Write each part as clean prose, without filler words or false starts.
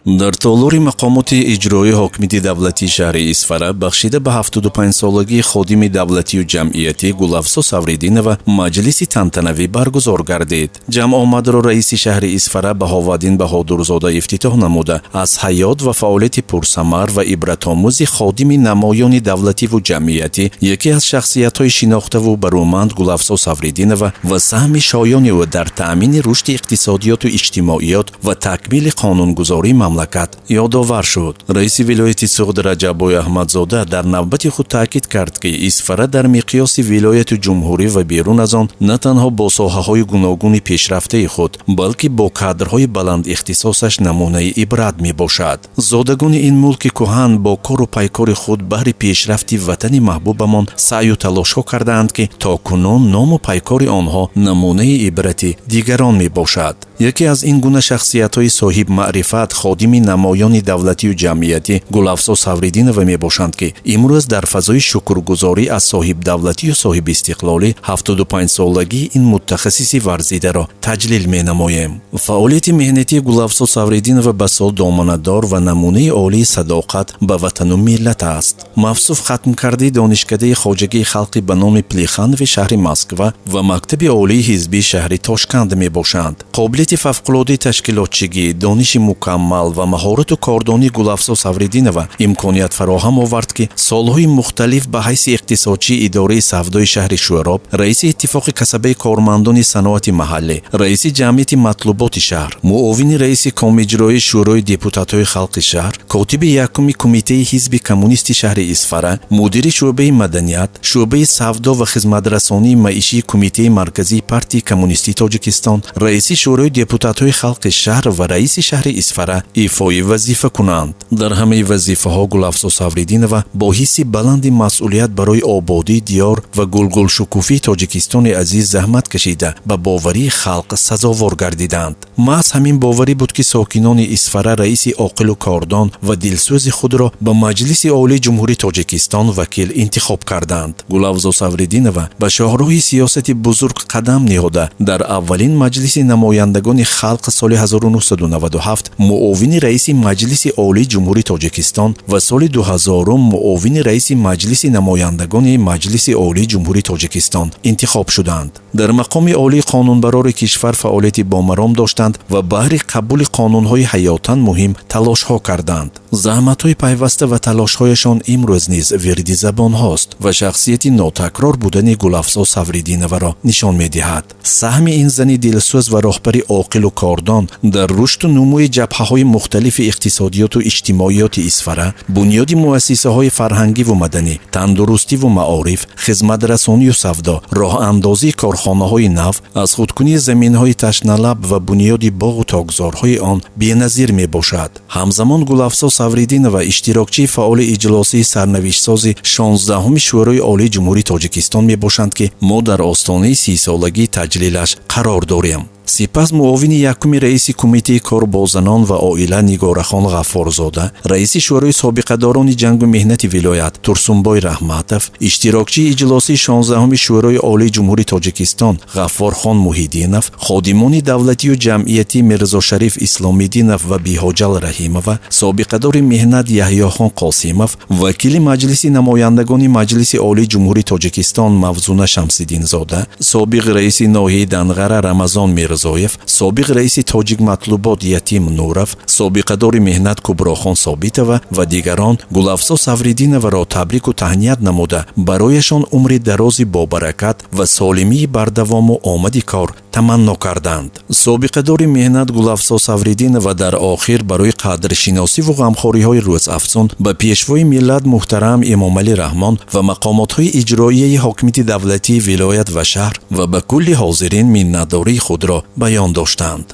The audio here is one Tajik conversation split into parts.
Дар толори мақомоти иҷроии ҳокимияти давлатии шаҳри Исфара бахшида ба 75-солагии ходими давлатию ҷамъиятӣ Гулафзо Савриддинова маҷлиси тантанавӣ баргузор гардид. Ҷамъомадро раиси шаҳри Исфара Баҳоваддин Баҳодурзода ифтитоҳ намуда, аз ҳаёт ва фаъолияти пурсамар ва ибратомӯзи ходими намоёни давлативу ҷамъиятӣ, яке аз шахсиятҳои шинохтаву барӯманд Гулафзо Савриддинова ва саҳми шоёни ӯ дар таъмини рушди иқтисодиёту иҷтимоиёт ва такмили қонунгузории мамлакат ёдовар шуд. Раиси вилояти Суғд Раҷаббой Аҳмадзода дар навбати худ таъкид кард, ки Исфара дар миқёси вилояту ҷумҳурӣ ва берун аз он на танҳо бо соҳаҳои гуногуни пешрафтаи худ, балки бо кадрҳои баландихтисосаш намунаи ибрат мебошад. Зодагони ин мулки кӯҳан бо кору пайкори худ баҳри пешрафти ватани маҳбубамон саъю талошҳо кардаанд, ки то кунун ному пайкори онҳо намунаи ибрати дигарон мебошад. Яке аз ин гуна шахсиятҳои соҳибмаърифат ходими намоёни давлатию ҷамъиятӣ Гулафзо Савриддинова мебошанд, ки имрӯз дар фазои шукргузорӣ аз соҳибдавлатию соҳибистиқлолӣ 75-солагии ин мутахассиси варзидаро таҷлил менамоем. Фаъолияти меҳнатии Гулафзо Савриддинова басо доманадор ва намунаи олии садоқат ба ватану миллат аст. Мавсуф хатмкардаи Донишкадаи хоҷагии халқӣ ба номи Плеханови шаҳри Москва ва Мактаби олии ҳизбии шаҳри Тошканд мебошанд. Қобилияти фавқулодаи ташкилотчигӣ, дониши мукаммал ва маҳорату кордонии Гулафзо Савриддинова имконият фароҳам овард, ки солҳои мухталиф ба ҳайси иқтисодчии идораи савдои шаҳри Шӯроб, раиси Иттифоқи касабаи кормандони саноати маҳаллӣ, раиси ҷамъияти матлуботи шаҳр, муовини раиси комиҷроии Шӯрои депутатҳои халқи шаҳр, котиби якуми Кумитаи ҳизби коммунисти шаҳри Исфара, мудири шӯъбаи маданият, шӯъбаи савдо ва хизматрасонии маишии Кумитаи марказии Партияи коммунистии Тоҷикистон, раиси Шӯрои депутатҳои халқи шаҳр ва раиси шаҳри Исфара ифои вазифа кунанд. Дар ҳамаи вазифаҳо Гулафзо Савриддинова бо ҳисси баланди масъулият барои ободии диёр ва гулгулшукуфии Тоҷикистони азиз заҳмат кашида, ба боварии халқ сазовор гардиданд. Маҳз ҳамин боварӣ буд, ки сокинони Исфара раиси оқилу кордон ва дилсӯзи худро ба Маҷлиси Олии Ҷумҳурии Тоҷикистон вакил интихоб карданд. Гулафзо Савриддинова ба шоҳроҳи сиёсати бузург қадам ниҳода, дар аввалин Маҷлиси намояндагони халқ соли 1997 муовини раиси Маҷлиси Олии Ҷумҳурии Тоҷикистон ва соли 2000 муовини раиси Маҷлиси намояндагони Маҷлиси Олии Ҷумҳурии Тоҷикистон интихоб шуданд. Дар мақоми олии қонунбарори кишвар фаъолияти бомаром доштанд ва баҳри қабули қонунҳои ҳаётан муҳим талошҳо карданд. Заҳматҳои пайваста ва талошҳояшон имрӯз низ вирди забонҳост ва шахсияти нотакрор будани Гулафзо Савриддиноваро нишон медиҳад. Саҳми ин зани дилсӯз ва роҳбари оқилу кордон дар рушду нумӯи ҷабҳаҳои мухталифи иқтисодиёту иҷтимоиёти Исфара, бунёди муассисаҳои фарҳангиву маданӣ, тандурустиву маориф, хизматрасонию савдо, роҳандозии корхонаҳои нав, аз худкунии заминҳои ташналаб ва бунёди боғу токзорҳои он беназир мебошад. Ҳамзамон Гулафзо Савриддинова иштирокчии фаъоли иҷлосии сарнавиштсози 16-уми Шӯрои Олии Ҷумҳурии Тоҷикистон мебошанд, ки мо дар остонаи 30-солагии таҷлилаш қарор дорем. Сипас муовини якуми раиси Кумитаи кор бо занон ва оила Нигорахон Ғаффорзода, раиси Шӯрои собиқадорони ҷангу меҳнати вилоят Турсунбой Раҳматов, иштирокчии иҷлосии 16-уми Шӯрои Олии Ҷумҳурии Тоҷикистон Ғаффорхон Муҳиддинов, ходимони давлатию ҷамъиятӣ Мирзошариф Исломиддинов ва Биҳоҷал Раҳимова, собиқадори меҳнат Яҳёхон Қосимов, вакили Маҷлиси намояндагони Маҷлиси Олии Ҷумҳурии Тоҷикистон Мавзуна Шамсиддинзода, собиқ раиси ноҳияи Данғара Рамазон Мирзоев, собиқ раиси Тоҷикматлубот Ятим Нуров, собиқадори меҳнат Куброхон Собитова ва дигарон Гулафзо Савриддиноваро табрику таҳният намуда, барояшон умри дарози бобаракат ва солимии бардавому омади кор таманно карданд. Собиқадори меҳнат Гулафзо Савриддинова дар охир барои қадршиносиву ғамхориҳои рӯзафзун ба Пешвои миллат муҳтарам Эмомалӣ Раҳмон ва мақомотҳои иҷроияи ҳокимияти давлатии вилоят ва шаҳр ва ба кулли ҳозирин миннатдории худро баён доштанд.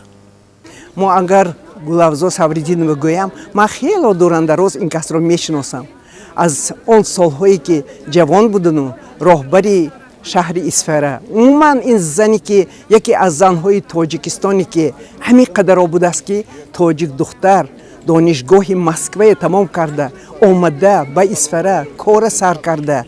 Мо агар Гулафзо Савриддинова гӯям, ман хело дурандароз ин касро мешиносам, аз он солҳое ки ҷавон будану роҳбари шаҳри Исфара. Умуман, ин зане ки яке аз занҳои Тоҷикистоне ки ҳамин қадаро будааст, ки тоҷик духтар донишгоҳи Москвае тамом карда, омада ба Исфара кора сар карда.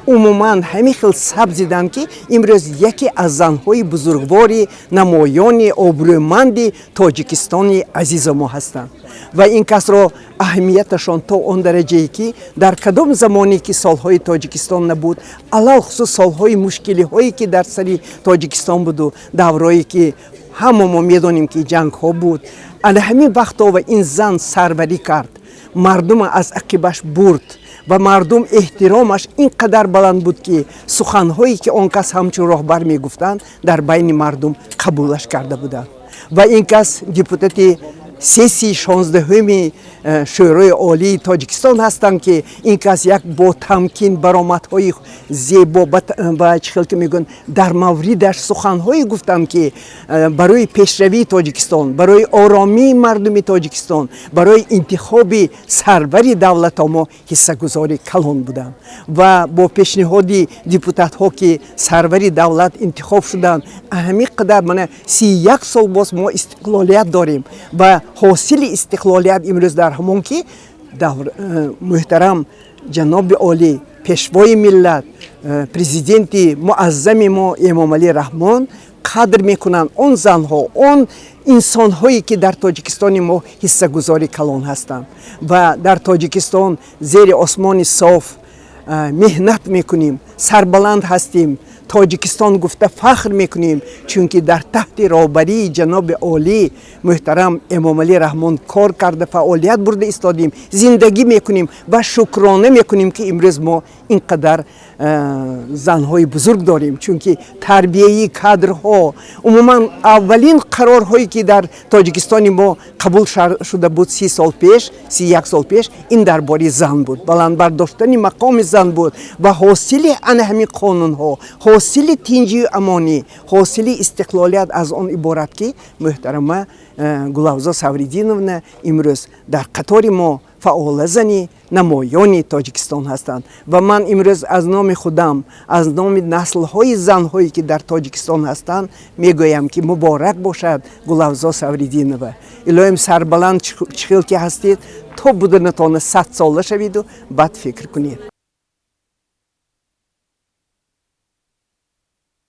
Умуман, ҳамин хел сабзиданд, ки имрӯз яке аз занҳои бузургвори, намоёни, обрӯманди Тоҷикистони азиза мо ҳастанд. Ва ин касро аҳамияташон то он дараҷае, ки дар кадом замоне ки солҳои Тоҷикистон набуд, алалхусус солҳои мушкилиҳое, ки дар сари Тоҷикистон буду даврое, ки ҳама мо медонем, ки ҷангҳо буд, ана ҳамин вақтҳо ва ин зан сарварӣ кард, мардума аз ақибаш бурд ва мардум эҳтиромаш ин қадар баланд буд, ки суханҳое, ки он кас ҳамчун роҳбар мегуфтанд, дар байни мардум қабулаш карда буданд. Ва ин кас депутати сессияи 16-уми Шӯрои Олии Тоҷикистон ҳастанд, ки ин кас як бо тамкин баромадҳои зебо ва, чӣ хел ки мегӯянд, дар мавридаш суханҳое гуфтанд, ки барои пешравии Тоҷикистон, барои оромии мардуми Тоҷикистон, барои интихоби сарвари давлато мо ҳиссагузори калон буданд. Ва бо пешниҳоди депутатҳо, ки сарвари давлат интихоб шуданд, ҳамин қадар мана 31 сол боз мо истиқлолият дорем. Ва ҳосили истиқлолият имрӯз дар ҳамон, ки муҳтарам ҷаноби олӣ, пешвои миллат, президенти муаззами мо Эмомалӣ Раҳмон қадр мекунанд он занҳо, он инсонҳое, ки дар Тоҷикистони мо ҳиссагузори калон ҳастанд. Ва дар Тоҷикистон зери осмони соф меҳнат мекунем, сарбаланд ҳастем, Тоҷикистон гуфта фахр мекунем, чунки дар таҳти роҳбарии ҷаноби олӣ муҳтарам Эмомалӣ Раҳмон кор карда, фаъолият бурда истодем, зиндагӣ мекунем ва шукрона мекунем, ки имрӯз мо ин қадар занҳои бузург дорем, чунки тарбияи кадрҳо, умуман аввалин қарорҳое, ки дар Тоҷикистони мо қабул шуда буд 30 сол пеш, 31 сол пеш, ин дар бораи зан буд, баланд бардоштани мақоми зан буд. Ва ҳосили ана ҳамин қонунҳо, ҳосили тинҷию амонӣ, ҳосили истиқлолият аз он иборат, ки муҳтарама Гулавзо Савридиновна имрӯз дар қатори мо фаъола, зани намоёни Тоҷикистон ҳастанд. Ва ман имрӯз аз номи худам, аз номи наслҳои занҳое, ки дар Тоҷикистон ҳастанд, мегӯям, ки муборак бошад, Гулавзо Савридинова. Илоҳим, сарбаланд чӣ хел ки ҳастед, то буданатона 100-сола шавиду баъд фикр кунед.